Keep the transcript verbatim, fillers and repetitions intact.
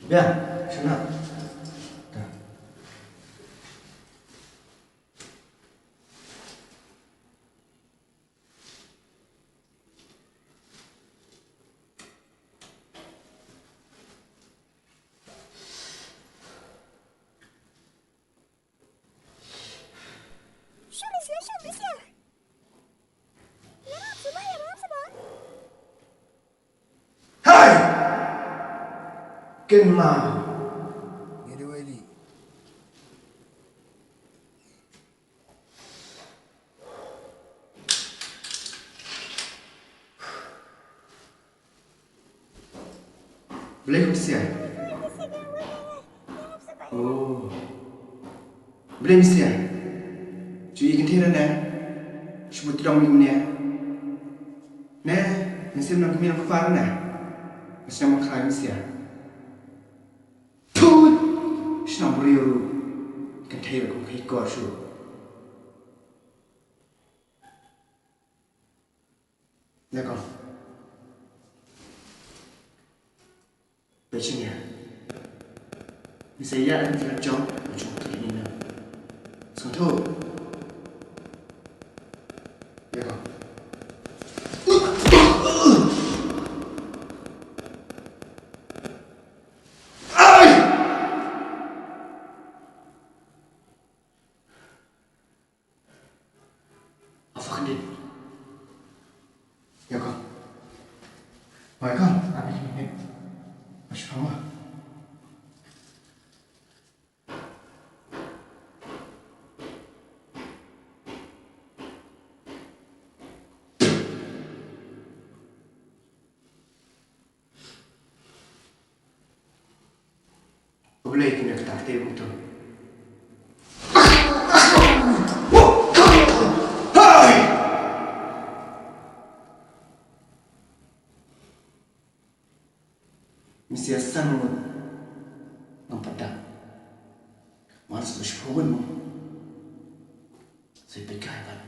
Biang, shana. Hai! Kynmaw. Balei kumne? Oh. Balei kumne? Shu ïa kynthei ruh ne? Shu bud dong kumne? Ne? Nang sim nang kmie nang kpa ruh ne? Nang sim nang khlaiñ kumne? Tut! Shu nang briew ruh. Kynthei ruh kum ka ikor shuh. Leh kong. Peit shane. Ngi sa ïa ka jong, ka jong ka ni na. Sngewthuh. Leh kong. Ai! Apa kan din? Ïa kong. Ïa kong. Apa ini? Masih lama. Balei kine kita kete kumto? Hai! Misia san ngut ngam pat dap. Mar sa shiphew ngut mo. Sa peit kai pat.